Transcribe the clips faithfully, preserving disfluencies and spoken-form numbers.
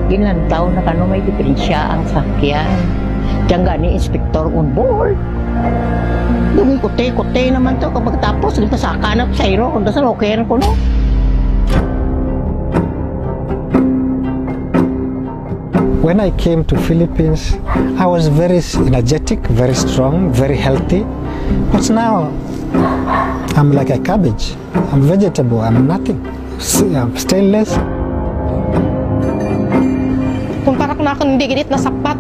Ginlantaw na kano may diferensya ang sakyan. Diyan gani, inspector on board. Dumi kote-kote naman to. Kapag tapos, ginpasaka na sa iro. Kung dasan, okay na kuno. When I came to Philippines, I was very s-, energetic, very strong, very healthy. But now, I'm like a cabbage. I'm vegetable, I'm nothing. S-, I'm stainless. Kung para ko na akon, hindi gid nasapat.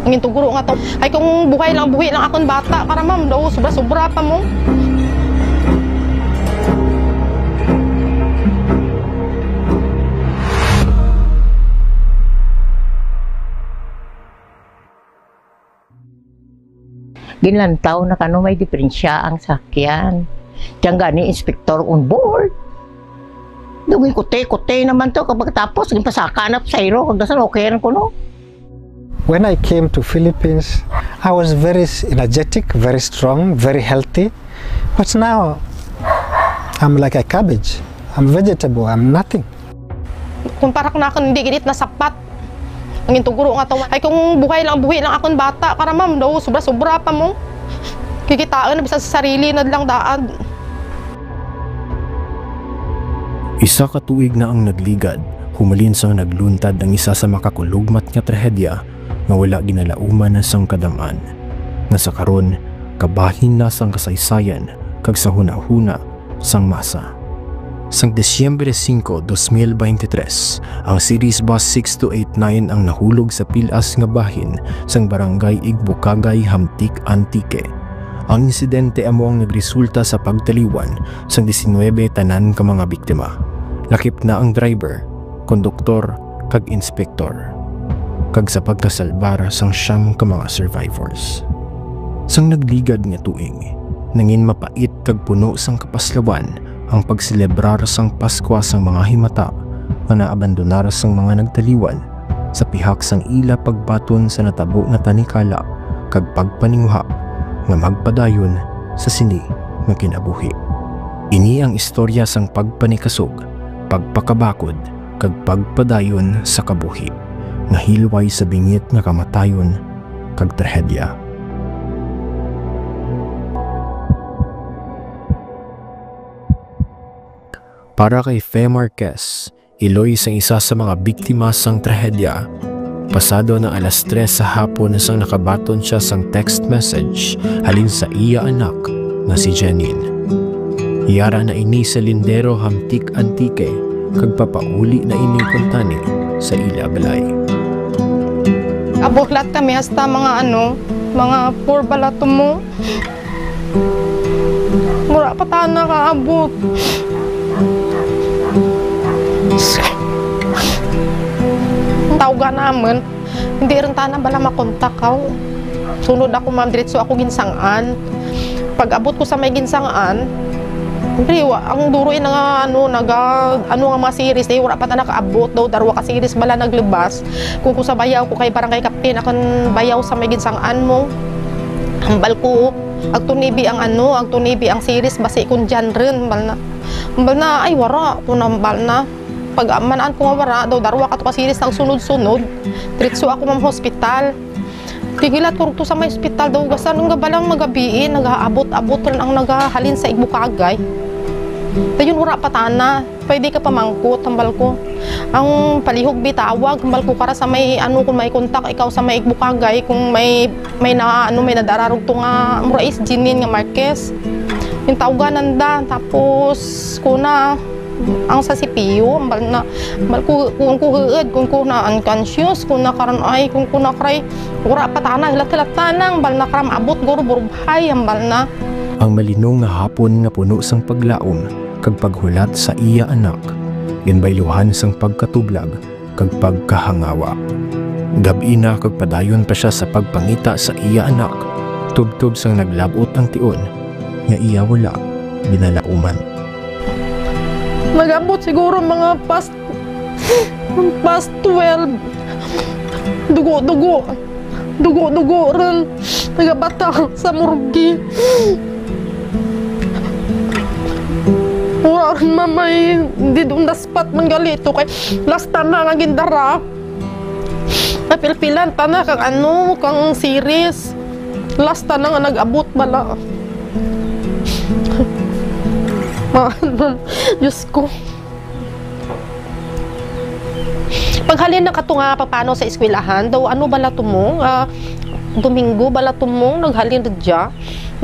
Ang intuguro nga to. Ay, kung buhay lang, buhi lang akon bata, para, ma'am, daw, sobra-sobra pa mo. Ginlantaw na kano may diferensya ang sakyan. Diyan gani, inspector on board. Dumi kote-kote naman to. Kapag tapos, ginpasaka na sa iro. Kung dasan, okay na kuno. When I came to Philippines, I was very s-, energetic, very strong, very healthy. But now, I'm like a cabbage. I'm vegetable, I'm nothing. Kung para ko na akon, hindi gid nasapat. Ang intuguro nga to, ay, kung buhay lang, buhi lang akon bata, para, ma'am, daw, sobra-sobra pa mo. Kikitaan na bisan sa sarili na lang daad. Isa ka tuig na ang nagligad, humalin sang nagluntad ang isa sa makakulugmat nga trahedya nga wala ginalauman sang kadam-an, nga sa karon kabahin na sang kasaysayan kag sa hunahuna sang masa. Sang Disyembre singko, dos mil beintitrés, ang Ceres Bus six two eight nine ang nahulog sa pil-as nga bahin sang Barangay Igbukagay, Hamtic, Antique. Ang insidente amo ang nagresulta sa pagtaliwan sang diecinuebe tanan ka mga biktima, lakip na ang driver, konduktor, kag inspektor, kag sa pagkasalbar sang siyam ka mga survivors. Sang nagligad nga tuig, nangin mapait kag puno sang kapaslawan ang pagselebrar sang Paskwa sang mga himata nga naabandonar sang mga nagtaliwan sa pihak sang ila pagbaton sa natabo nga tanikala kag pagpaninguha nga magpadayon sa sini nga kinabuhi. Ini ang istorya sang pagpanikasog, pagpakabakod, kag pagpadayon sa kabuhi nga hilway sa bingit nga kamatayon kag trahedya. Para kay Fe Marquez, iloy sang isa sa mga biktima sang trahedya, pasado na alas tres sa hapon sang nakabaton sia sang text message halin sa iya anak nga si Janine. Yara na ini sa Lindero, Hamtic, Antique, kag papauli na ini kuntani sa ila balay. Abo, hulat kami hasta mga, ano, mga four bala to mo. Wala pa ta nakaabot. Ang tawga naman, hindi rin ta na bala makontak, aw. Sunod ako, ma'am, diretso ako Ginsangan. Pag-abot ko sa may Ginsangan, siyempre, wa, ang duro yung nga, ano, naga, ano nga mga series, eh, wala pa ta nakaabot daw, darwa ka series bala naglabas. Kung ko sa bayaw ko kay Barangay Captain, akon bayaw sa may Ginsangan mo. Hambal ko, agto nibi ang ano, agto nibi ang series, basi kung dyan rin, hambal na. Hambal na, ay, wara, kung hambal na. Pag amanaan ko nga wara, daw darwa ka to ka series ang sunod-sunod. Diretso ako, ma'am, hospital. Tigilat ko to sa may ospital daw, gasan nga balang magabii, nagaabot-abot rin ang nagahalin sa Igbukagay. Dayon, wala pa tana, pwede ka pamangkot, hambal ko. Ang palihog bitawag, hambal ko, kara sa may, ano, kung may kontak ikaw sa may Igbukagay, kung may, may na, ano, may nadararog to nga, mura is Jeanine nga Marquez. Yung tawganan da, tapos, kuna, ang sa C P U, hambal na, hambal ko, kung ko huod, kung ko na unconscious, kung na karon ay, kung ko na cry, wala pa tana, hilat-hilat tana, hambal na karam abot, guro, burubhay, hambal na. Ang malinong nga hapon nga puno sang paglaom kag paghulat sa iya anak, ginbayluhan sang pagkatublag kag pagkahangawa. Gab-i na kag padayon pa sia sa pagpangita sa iya anak, tubtob sang naglab-ot ang tion nga iya wala ginalauman. Nag-abot siguro mga past, past twelve. Dugo-dugo. Dugo-dugo rin. Nagabata sa murgi. Wala rin mamay. Di doon daspat man gali to kay last time na naging dara. Napilpilan ta na kang ano, kang series. Last ta na nga nag-abot bala. Ma-, Diyos ko. Paghalin na kato nga papano sa eskwelahan, daw ano bala tumong, ah, Domingo bala tumong, naghalin na dya.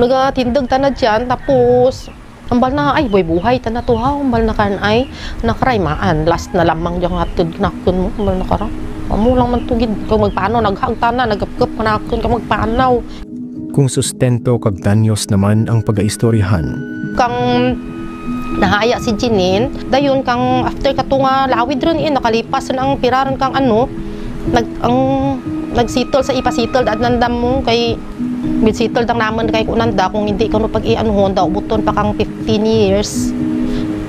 Nagatindog ta na dyan, tapos, ambal na, ay, buhay-buhay ta na to, ha, ambal na kan, ay, nakaraymaan, last na lamang dyan nga hatod nakon mo, ambal na kara. Amo lang man to gid, kung magpano, naghag ta na, nagapkap ka nakon, kung magpanaw. Kung sustento kag tanyos naman ang pagaistoryahan. Kang nahaya si Jeanine, dayon kang after kato nga lawid ron, eh, nakalipas na ang pira ron kang ano, nag-, ang nag-settle sa ipa-settle, daad nandam mo kay gin-settle dang naman kay kunanda, kung hindi kuno pag-i-anuhon daw, buton pa kang fifteen years.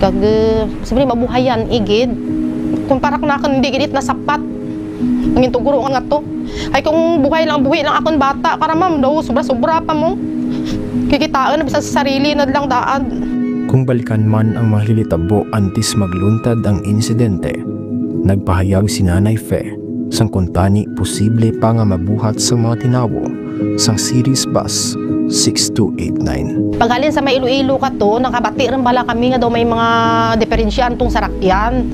Kag, eh, siyempre, mabuhayan, igid. Kung para kanakan, hindi gid nasapat. Ang intugro nga to. Ay, kung buhay lang, buhi lang akon bata, para, ma'am, daw, sobra-sobra pa mo. Kikitaan na bisan sa sarili na lang daad. Kung balikan man ang mga hitabo antes magluntad ang insidente, nagpahayag si Nanay Fe sang kuntani posible pa nga mabuhat sa mga tinawo sang Ceres Bus six two eight nine. Paghalin sa may Iloilo kato, nakabati rin bala kami nga daw may mga diferensya antong sarakyan.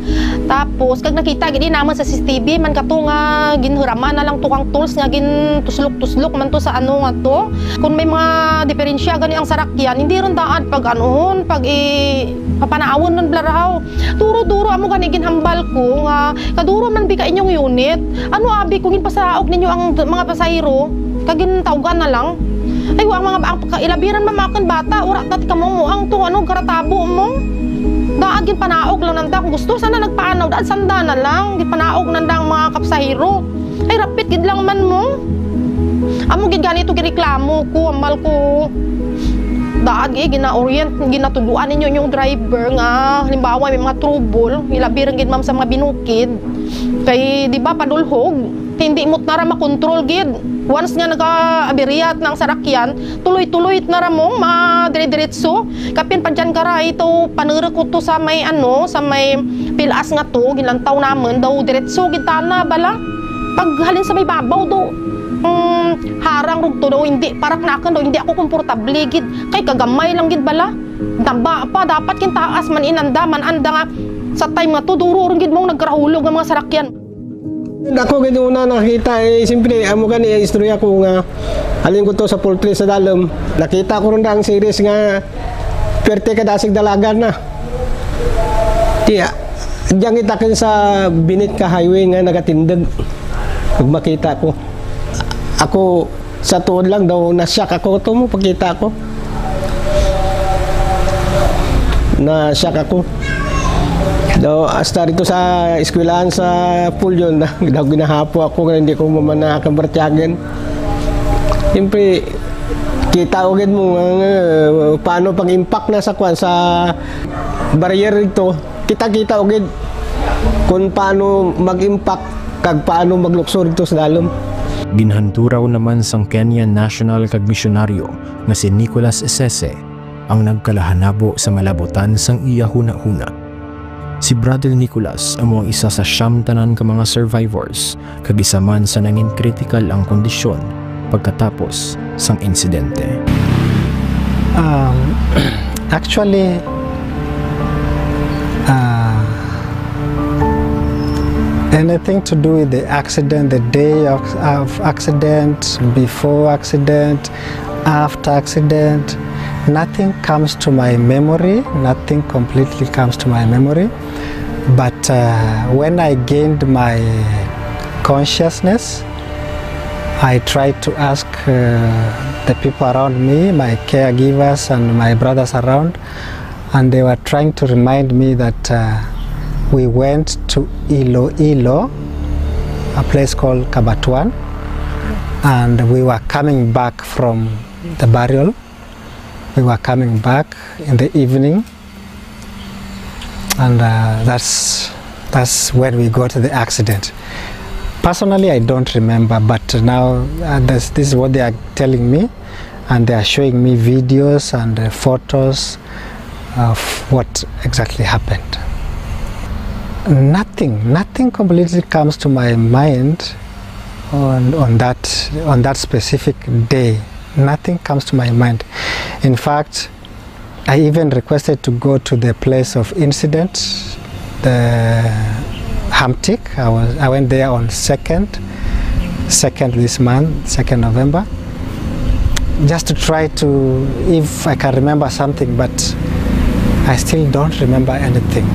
Tapos, kag nakita gid naman sa C C T V man kato nga ginhuraman na lang to kang tools nga gintuslok-tuslok man to sa ano nga to. Kung may mga diferensya gani ang sarakyan, hindi ron daad pag anuhon, pag i-, papanawon nun blarahaw. Duro-duro amo gani ginhambal ko nga kaduro man bi ka inyong unit. Ano abi kung ginpasaog ninyo ang mga pasahero, kag gintawgan na lang? Ay, wa, ang mga ba-, ang pagka-, ilabiran man akon bata, ura ta ti kamo mo ang to, ano, karatabo mo. Daad ginpanaog lang nanda. Kung gusto sana nagpaanaw, daad sanda na lang, ginpanaog nanda ang mga kapsahero. Ay, rapit gid lang man mo. Amo gid gani to gireklamo ko, ambal ko. Daad gid gina-orient, ginatudloan ninyo yung driver nga, halimbawa, may mga trouble, ilabiran gid, ma'am, sa mga binukid. Kay, di ba, padulhog, hindi mo na ra makontrol gid. Once nga nag-aberya na ang sarakyan, tuloy-tuloy na ra mo, madire-diretso. Kapin pa dyan ka ra, ito, panurok ko to sa may, ano, sa may pilas nga to, gilantaw naman, daw diretso gid tana bala. Paghalin sa may babaw, daw, mm, harang rugto daw, hindi, para kanakan daw, hindi ako komportable gid. Kay kagamay lang gid bala. Tamba pa, dapat kintaas man inanda, man anda nga sa time nga to, duro rin gid mong nagkarahulog ang mga sarakyan. Ako gid una nakita, eh, siyempre, amo gani ang istorya ko nga halin ko to sa poultry sa dalom. Nakita ko ron na ang series nga perte ka dasig dalagan na. Tiya, diyan itakin sa binit ka highway nga nagatindog. Pag makita ko, ako, sa tuod lang daw, na-shock ako. Ito mo, pagkita ko. Na-shock ako. Daw, hasta dito sa eskwelahan sa Pulyon, daw ginahapo ako, kaya hindi ko mamana kang bartyagan. Siyempre, kita ko gid mo, ang, uh, paano pag-impact na sa kwan, sa barrier dito. Kita-kita ko gid kung paano mag-impact kag paano maglukso dito sa dalom. Ginhanduraw naman sang Kenyan national kag misyonaryo nga si Nicholas Esese ang nagkalahanabo sa malabutan sang iya hunahuna. Si Brother Nicholas amo ang isa sa siyam tanan ka mga survivors, kag isa man sa nangin kritikal ang kondisyon pagkatapos sang insidente. Um, actually, uh, anything to do with the accident, the day of, of accident, before accident, after accident, nothing comes to my memory, nothing completely comes to my memory. But, uh, when I gained my consciousness, I tried to ask, uh, the people around me, my caregivers and my brothers around, and they were trying to remind me that, uh, we went to Iloilo, a place called Kabatuan, and we were coming back from the burial. We were coming back in the evening, and, uh, that's, that's when we got the accident. Personally, I don't remember, but now, uh, this, this is what they are telling me, and they are showing me videos and, uh, photos of what exactly happened. Nothing, nothing completely comes to my mind on, on that, on that specific day. Nothing comes to my mind. In fact, I even requested to go to the place of incident, the Hamtic. I was, I went there on second, second this month, second November, just to try to, if I can remember something, but I still don't remember anything.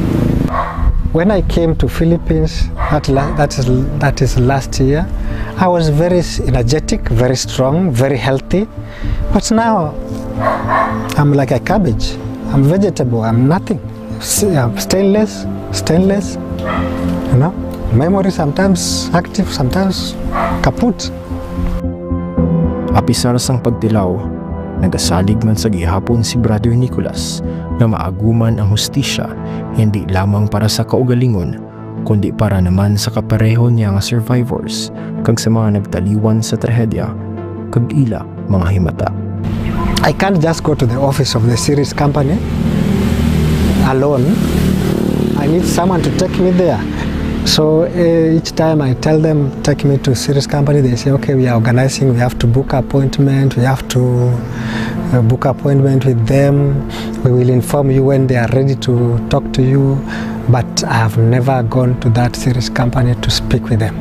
When I came to Philippines, that la-, that is, that is last year, I was very s-, energetic, very strong, very healthy. But now, I'm like a cabbage. I'm vegetable. I'm nothing. S-, I'm stainless, stainless. You know, memory sometimes active, sometimes kaput. Apisar sang pagtilaw, nagasalig man sa gihapon si Brother Nicholas nga maaguman ang hustisya, hindi lamang para sa kaugalingon, kundi para naman sa kapareho niya nga survivors kag sa mga nagtaliwan sa trahedya kag ila mga himata. I can't just go to the office of the series company alone. I need someone to take me there. So uh, each time I tell them, "Take me to series company," they say, "Okay, we are organizing. We have to book appointment. We have to uh, book appointment with them. We will inform you when they are ready to talk to you." But I have never gone to that series company to speak with them.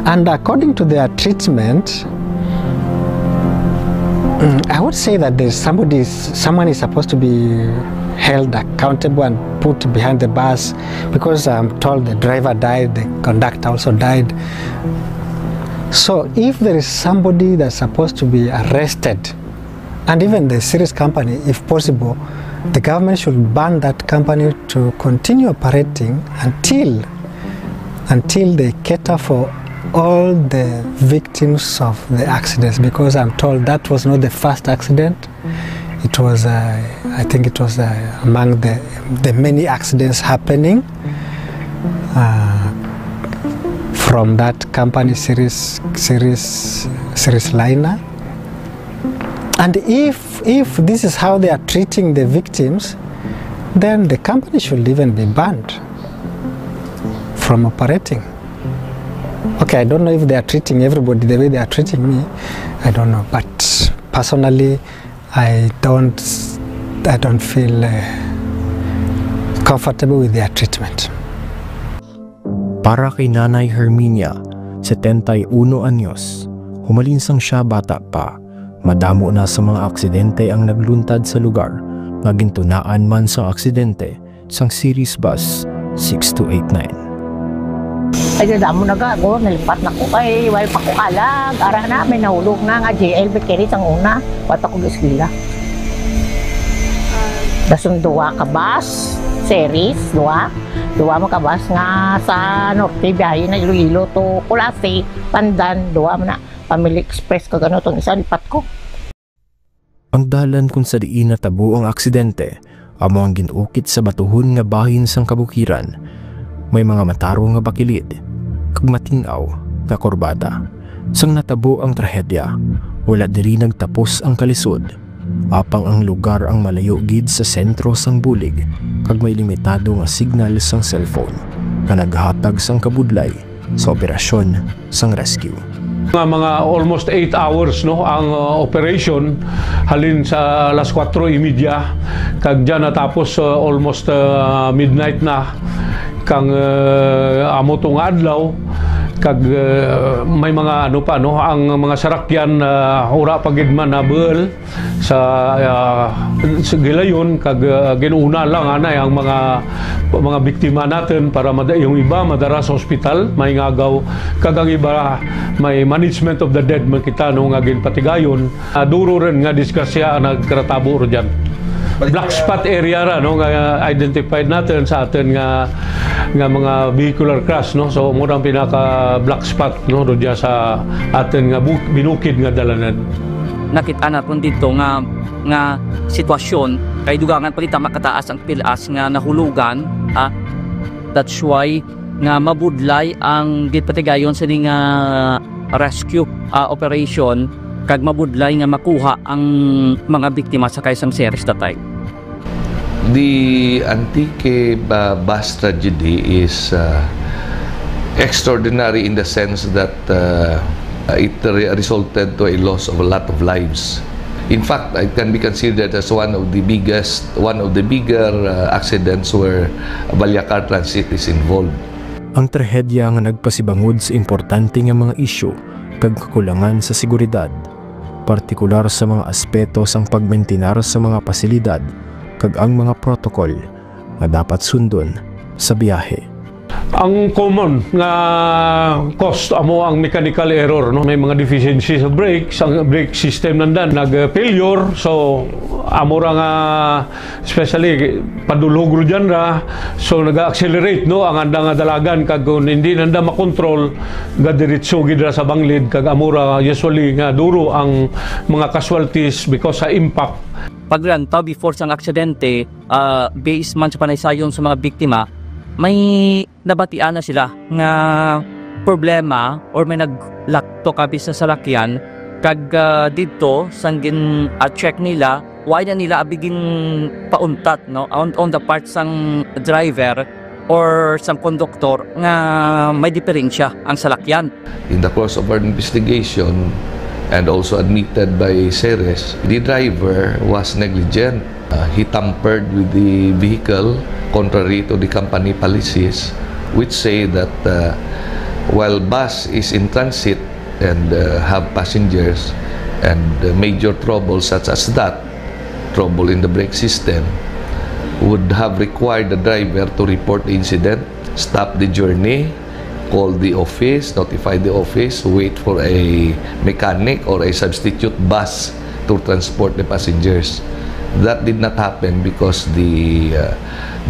And according to their treatment, mm, I would say that there's somebody, someone is supposed to be held accountable and put behind the bars, because I'm told the driver died, the conductor also died. So if there is somebody that's supposed to be arrested, and even the series company, if possible, the government should ban that company to continue operating until, until they cater for all the victims of the accidents, because I'm told that was not the first accident. It was, uh, I think it was uh, among the, the many accidents happening uh, from that company, series, series, series liner. And if, if this is how they are treating the victims, then the company should even be banned from operating. Okay, I don't know if they are treating everybody the way they are treating me. I don't know. But personally, I don't, I don't feel uh, comfortable with their treatment. Para kay Nanay Herminia, setenta y uno anyos, humalin sang siya bata pa, madamo na sa mga aksidente ang nagluntad sa lugar nga gintunaan man sang aksidente sang Ceres Bus six two eight nine. Ay, damo na gago, nalipat na ko kay way pa ko kalag. Ara na, may nahulog na nga J L Bakery sang una. Wa pa ko eskwela. Dason duwa ka bus, Ceres, duwa. Duwa mo ka bus nga sa norte, biyahe na Iloilo to Culasi, Pandan, duwa mo na. Family Express kag ano tong isa, lipat ko. Ang dalan kung sa diin natabo ang aksidente amo ang gin-ukit sa batuhon nga bahin sang kabukiran. May mga matarong nga bakilid kag matin-aw nga kurbada. Sang natabo ang trahedya, wala diri nagtapos ang kalisod. Apang ang lugar ang malayo gid sa sentro sang bulig kag may limitado nga signal sang cellphone nga naghatag sang kabudlay sa operasyon sang rescue. Nga mga almost eight hours, no, ang uh, operation halin sa alas kwatro y media kag dyan natapos uh, almost uh, midnight na kang uh, amo to nga adlaw kag uh, may mga ano pa, no, ang mga sarakyan uh, ura pa gid man nabuel sa, ah, sa gilayon kag ah, ginuna lang anay ang mga mga biktima natin para mada, yung iba madara sa ospital, may ngagaw, kag ang iba may management of the dead man kita, no, nga ginpatigayon. Ah, duro rin nga disgrasya ang nagkatabo ro dyan. Black spot area ra, no, nga identified natin sa atin nga nga mga vehicular crash, no, so murang pinaka black spot, no, ro dyan sa atin nga bu- binukid nga dalanan. Nakita naton dito nga nga sitwasyon kay dugangan pa kita makataas ang pilas nga nahulugan, ah, that's why nga mabudlay ang gipatigayon sini nga rescue, ah, operation kag mabudlay nga makuha ang mga biktima sa kaisang series datay. The Antique uh, bus tragedy is uh, Extraordinary in the sense that uh, it re- resulted to a loss of a lot of lives. In fact, it can be considered as one of the biggest, one of the bigger uh, accidents where Balyacar Transit is involved. Ang trahedya nga nagpasibangod sa importante nga mga isyu kag kakulangan sa seguridad, partikular sa mga aspeto sang pagmintinar sa mga pasilidad kag ang mga protocol nga dapat sundon sa biyahe. Ang common nga cause amo ang mechanical error, no? May mga deficiency sa brakes, ang brake system nanda nag-failure, so amo ra nga, especially padulhog ro dyan ra, so naga-accelerate, no, ang anda nga dalagan, kag kung hindi nanda makontrol, gadiretso gid ra sa banglid, kag amo ra usually nga duro ang mga casualties because sa impact. Paglantaw before sang aksidente, ah, based man sa panaysayon sa mga biktima, may nabatian na sila nga problema or may naglaktok abi sa salakyan, kag ah, didto sang gin-check nila, wala na nila abi ginpauntat, no, on, on the part sang driver or sang konduktor nga may diferensya ang salakyan. In the course of our investigation, and also admitted by Ceres, the driver was negligent. Uh, he tampered with the vehicle contrary to the company policies, which say that uh, while bus is in transit and uh, have passengers and uh, major trouble such as that, trouble in the brake system, would have required the driver to report the incident, stop the journey, call the office, notify the office, wait for a mechanic or a substitute bus to transport the passengers. That did not happen because the uh,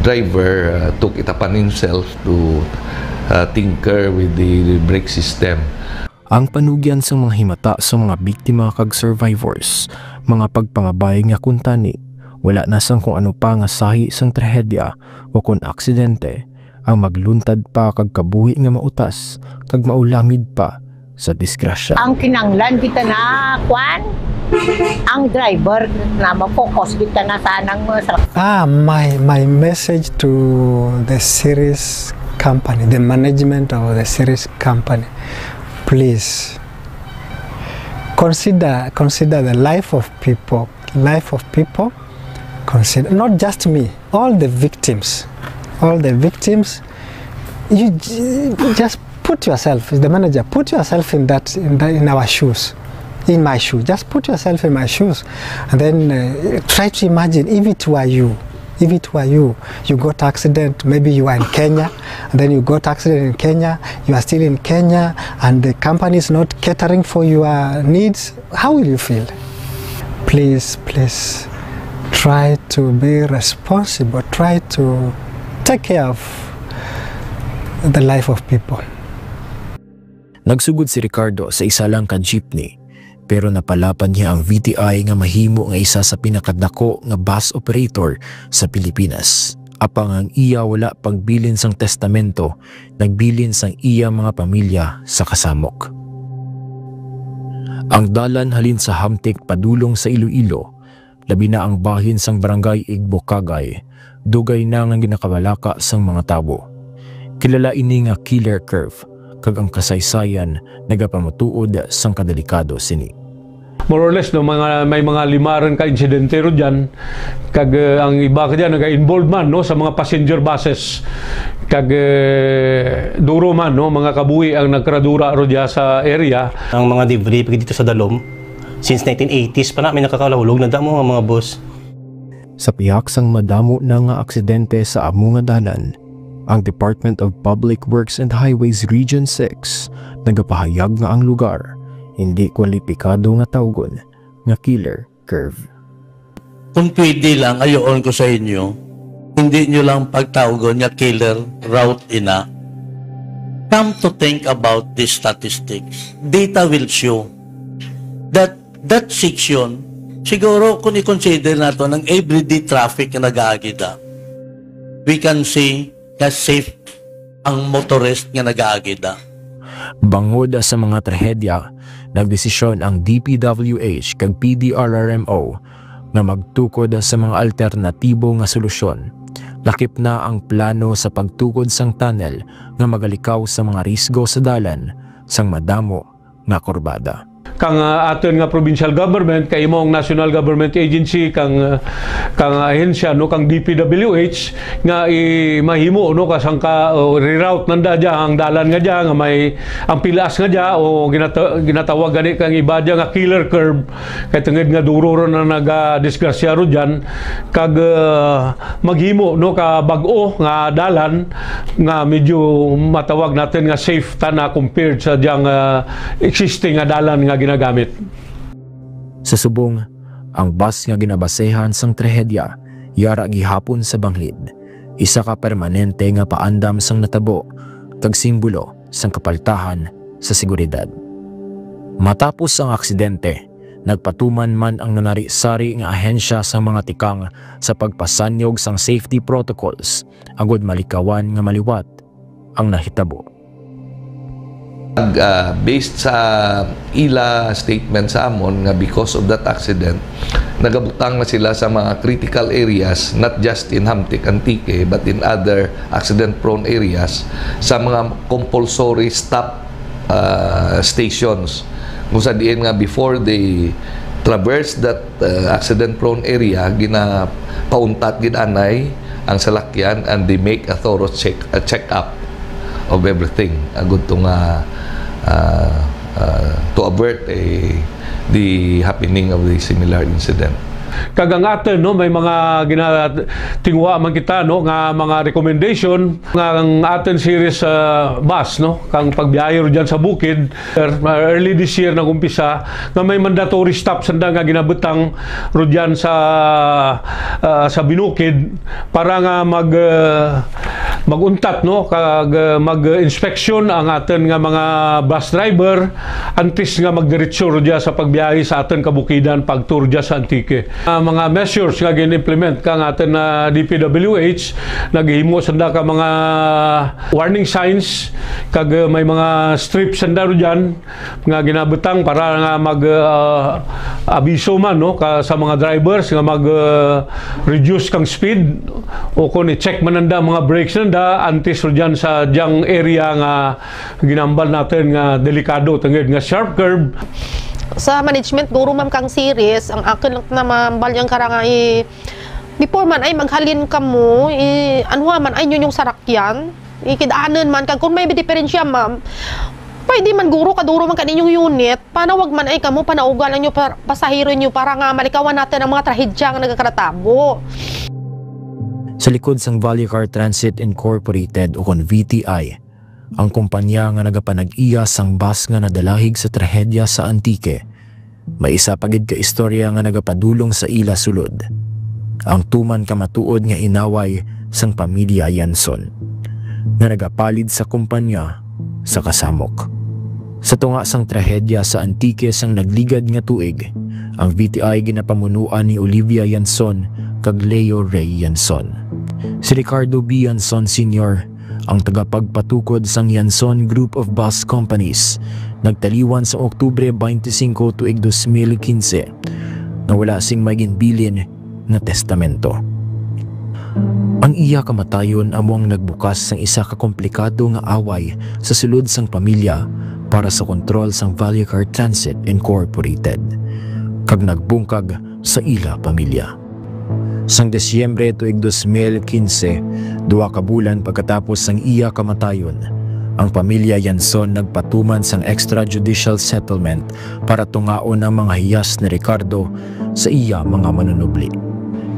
driver uh, took it upon himself to uh, tinker with the brake system. Ang panugyan sang mga himata sa mga biktima kag survivors, mga pagpangabay nga kuntani, wala na sang kung ano pa nga sahi sang trahedya o kon aksidente, ang magluntad pa kag kabuhi nga mautas kag maulangid pa sa disgrasya. Ang kinanglan kita na kwan, ang driver na ma-focus kita na sa anang mga sa Ah, my my message to the Ceres company, the management of the Ceres company, please consider consider the life of people, life of people. Consider not just me, all the victims, all the victims. You j- just put yourself, the manager, put yourself in that in, that, in our shoes, in my shoe. Just put yourself in my shoes, and then uh, try to imagine if it were you. If it were you, you got accident. Maybe you are in Kenya, and then you got accident in Kenya. You are still in Kenya, and the company is not catering for your needs. How will you feel? Please, please try to be responsible. Try to take care of the life of people. Nagsugod si Ricardo sa isa lang ka jeepney, pero napalapad niya ang V T I nga mahimo nga isa sa pinakadako nga bus operator sa Pilipinas. Apang ang iya wala pagbilin sang testamento, nagbilin sang iya mga pamilya sa kasamok. Ang dalan halin sa Hamtic padulong sa Iloilo, labi na ang bahin sang Barangay Igbokagay, dugay na nga ginakabalaka sang mga tawo. Kilala ini nga killer curve, kag ang kasaysayan nagapamatuod sang kadelikado sini. More or less, no, mga, may mga lima rin ka insidente ro dyan. Kag uh, ang iba ka dyan, nag-involve man, no, sa mga passenger buses. Kag uh, duro man, no, mga kabuhi ang nagkaradura ro dyan sa area. Ang mga debris pag dito sa Dalom, since nineteen eighties pa na, may nakakalahulog na damo nga mga bus. Sa pihak sang madamo na nga aksidente sa amo nga dalan, ang Department of Public Works and Highways Region six nagapahayag nga ang lugar hindi kwalipikado nga tawgon nga killer curve. Kung pwede lang, ayoon ko sa inyo, hindi nyo lang pagtawgon nga killer route ina. Come to think about these statistics, data will show that that section, siguro kung i-consider nato ang everyday traffic nga nagaagi da, we can say nga safe ang motorist nga nagaagi da. Bangod sa mga trahedya, nagdesisyon ang D P W H kag P D R R M O nga magtukod sa mga alternatibo nga solusyon, Lakip na ang plano sa pagtukod sang tunnel nga magalikaw sa mga risgo sa dalan sang madamo nga kurbada. Kang, ah, aton nga provincial government, kay imo ang national government agency, kang, ah, kang ahensya, no, kang D P W H, nga i-, mahimo, no, kasangka, o reroute nanda dya ang dalan nga dya, nga may ang pilas nga dya, o ginata-, ginatawag gani kang iba dya nga killer curve, kay tungod nga duro ron ang nagadisgrasya ro dyan, kag, ah, maghimo, no, ka bag-o nga dalan nga medyo matawag natin nga safe ta na compared sa dyang, ah, existing nga dalan nga ginagamit. Sa subong, ang bus nga ginabasehan sang trahedya yara gihapon sa banglid, isa ka permanente nga paandam sang natabo kag simbolo sang kapaltahan sa seguridad. Matapos ang aksidente, nagpatuman man ang nanari-sari nga ahensya sang mga tikang sa pagpasanyog sang safety protocols agud malikawan nga maliwat ang nahitabo. Ag, ah, based sa ila statement sa amon nga because of that accident, nagabutang na sila sa mga critical areas, not just in Hamtic, Antique, but in other accident-prone areas, sa mga compulsory stop, ah, stations. Kung sa diin nga before they traverse that, ah, accident-prone area, ginapauntat gid anay ang salakyan and they make a thorough check, a check-up of everything, agud to nga, ah, ah, to avert, eh, the happening of the similar incident. Kag ang aton, no, may mga ginatinguha man kita, no, nga mga recommendation nga ang aton series, ah, bus, no, kang pagbiyahe ro dyan sa bukid, er, early this year nag-umpisa nga may mandatory stop sanda nga ginabutang ro dyan sa, ah, sa Binukid para nga mag, ah, mag-untat, no, kag, ah, mag-inspeksyon ang aton nga mga bus driver antes nga magdiretso ro dyan sa pagbiyahe sa aton kabukidan pagtur dyan sa Antique. Ah, mga measures nga gin-implement kang aton na D P W H, naghimo sanda ka mga warning signs kag, ah, may mga strips sanda ro dyan nga ginabutang para nga mag, ah, abiso man, no, ka, sa mga drivers nga mag, ah, reduce kang speed o kung i-check man nanda mga brakes nanda antes ro dyan sa dyang area nga ginambal natin nga delikado tungod nga sharp curve. Sa management, duro, ma'am, kang series, ang akin lang na mambal yang karanga i before man ay maghalin kamo, i anuha man ay yun yung sarakyan, ikidaanan man kag kung may diferensya, ma'am, pwede man guro kaduro man kaninyong unit, panawag man ay kamo, panaugal ang inyo pa- pasahero nyo para nga malikawan natin ang mga trahedya nga nagakatabo. Sa likod sang Vallecar Transit Incorporated o kon V T I, ang kumpanya nga nagapanag-iya sang bus nga nadalahig sa trahedya sa Antique, may isa pa gid ka istorya nga nagapadulong sa ila sulod, ang tuman ka matuod nga inaway sang pamilya Yanson, nga nagapalid sa kumpanya sa kasamok. Sa tunga sang trahedya sa Antique sang nagligad nga tuig, ang V T I ginapamunuan ni Olivia Yanson kag Leo Ray Yanson. Si Ricardo B. Yanson Senior, ang tagapagpatukod sang Yanson Group of Bus Companies, nagtaliwan sa Oktubre twenty-five tuig dos mil quince, nga wala sing may ginbilin nga testamento. Ang iya kamatayon amo ang nagbukas sang isa ka komplikado nga away sa sulod sang pamilya para sa kontrol sang Vallecar Transit Incorporated, kag nagbungkag sa ila pamilya. Sang Disyembre tuig dos mil quince, duha ka bulan pagkatapos sang iya kamatayon, ang pamilya Yanson nagpatuman sang extrajudicial settlement para tungaon ang mga hiyas ni Ricardo sa iya mga manunubli.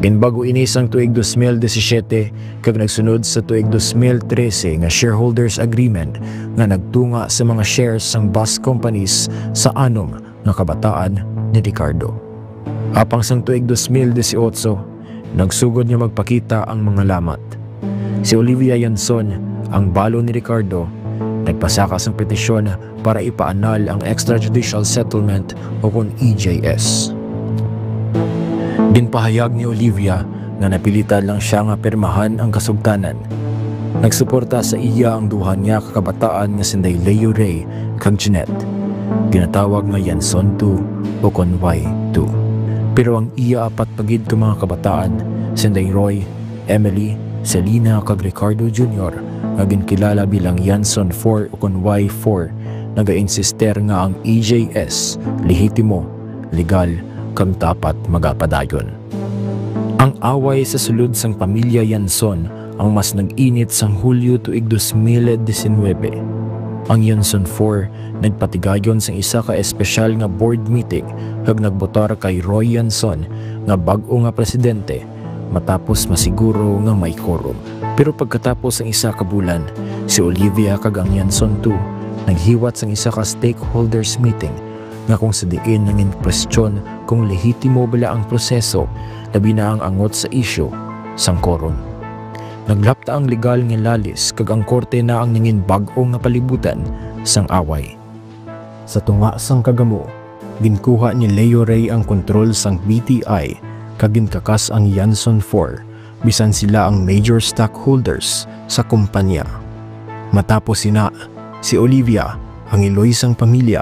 Ginbag-o ini sang tuig dos mil disisiete kag nagsunod sa tuig dos mil trese nga shareholders agreement nga nagtunga sa mga shares sang bus companies sa anom nga kabataan ni Ricardo. Apang sang tuig dos mil disiotso, nagsugod nga magpakita ang mga lamat. Si Olivia Yanson, ang balo ni Ricardo, nagpasaka sang petisyon para ipaanal ang extrajudicial settlement o kon E J S. Ginpahayag ni Olivia nga napilitan lang siya nga pirmahan ang kasugtanan. Nagsuporta sa iya ang duha niya ka kabataan nga sinday Leo Ray kag Jeanette, ginatawag nga Yanson two o kon Y two. Pero ang iya apat pa gid ka mga kabataan, sinday Roy, Emily, Selina kag Ricardo Junior, nga ginkilala bilang Yanson four ukon Y four, nagainsister nga ang E J S lehitimo, legal, kag dapat magapadayon. Ang away sa sulod sang pamilya Yanson ang mas nag-init sang Hulyo tuig dos mil disinuybe. Ang Yanson four nagpatigayon sang isa ka espesyal nga board meeting kag nagbotar kay Roy Yanson nga bag-o nga presidente, matapos masiguro nga may quorum. Pero pagkatapos sang isa ka bulan, si Olivia kag ang Yanson two naghiwat sang isa ka stakeholders meeting nga kung sa diin nangin-kwestiyon kung lehitimo bala ang proseso, labi na ang angot sa isyu sang quorum. Naglapta ang legal nga lalis kag ang korte na ang nangin bag-o nga palibutan sang away. Sa tunga sang kagamo, ginkuha ni Leo Rey ang kontrol sang B T I kag ginkakas ang Yanson four, bisan sila ang major stockholders sa kumpanya. Matapos sina, si Olivia, ang iloy sang pamilya,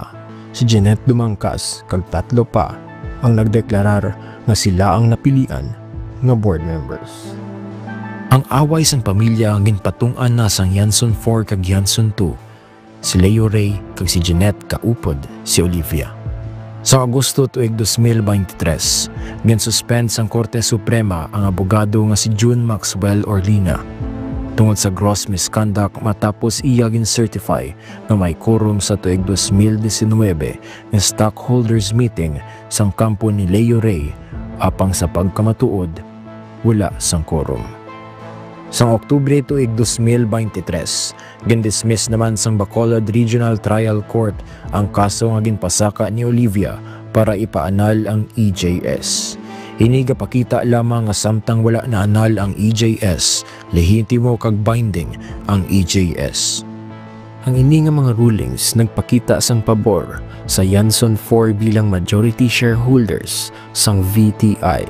si Jeanette Dumangcas, kag tatlo pa ang nagdeklarar nga sila ang napilian nga board members. Ang away sang pamilya ginpatung-an na sang Yanson four kag Yanson two. Si Leo Rey kag si Jeanette kaupod si Olivia. Sa Agosto tuig dos mil beintitrés, ginsuspend sang Korte Suprema ang abogado nga si June Maxwell Orlina tungod sa gross misconduct, matapos iya gin-certify nga may quorum sa tuig dos mil disinuybe nga stockholders meeting sang kampo ni Leo Rey, apang sa pagkamatuod, wala sang quorum. Sang Oktubre tuig dos mil beintitrés, gindismiss naman sang Bacolod Regional Trial Court ang kaso nga ginpasaka ni Olivia para ipaanal ang E J S. Ini gapakita lamang nga samtang wala naanal ang E J S, lehitimo kag binding ang E J S. Ang ini nga mga rulings nagpakita sang pabor sa Yanson four bilang majority shareholders sang V T I.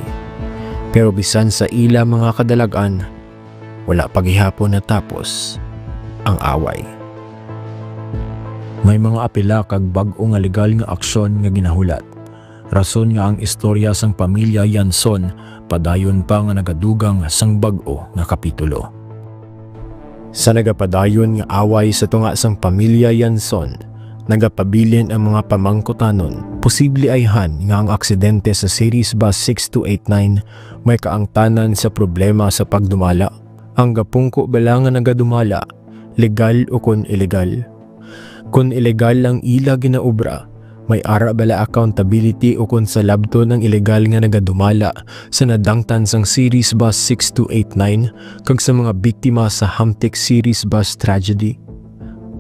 Pero bisan sa ila mga kadalag-an, wala pa gihapon natapos ang away. May mga apela kag bag-o nga legal nga aksyon nga ginahulat, rason nga ang istorya sang pamilya Yanson padayon pa nga nagadugang sang bag-o nga kapitulo. Sa nagapadayon nga away sa tunga sang pamilya Yanson, nagapabilin ang mga pamangkutanon. Posible ayhan nga ang aksidente sa Ceres Bus six two eight nine may kaangtanan sa problema sa pagdumala. Ang gapungko bala nga nagadumala, legal ukon ilegal? Kon ilegal ang ila ginaobra, may ara bala accountability ukon salabton ang ilegal nga nagadumala sa nadangtan sang Ceres Bus six two eight nine kag sa mga biktima sa Hamtic Ceres Bus tragedy?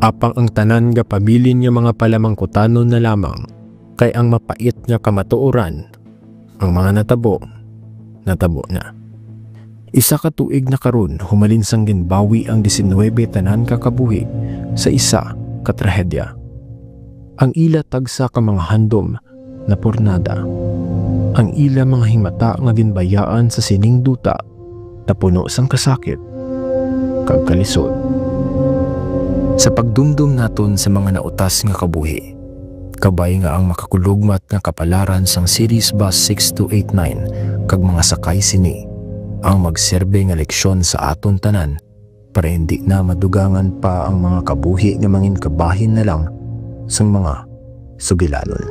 Apang ang tanan gapabilin nga mga palamangkutanon na lamang, kay ang mapait nga kamatuoran, ang mga natabo, natabo na. Isa ka tuig na karon humalin sang ginbawi ang disinuybe tanan ka kabuhi sa isa ka trahedya. Ang ila tagsa ka mga handom napurnada. Ang ila mga himata nga ginbayaan sa sining duta napuno sang kasakit kag kalisod. Sa pagdumdom naton sa mga nautas nga kabuhi, kabay nga ang makakulugmat nga kapalaran sang Ceres Bus six two eight nine kag mga sakay sini ang magserbe nga leksyon sa aton tanan, para hindi na madugangan pa ang mga kabuhi nga manginkabahin na lang sang mga sugilanon.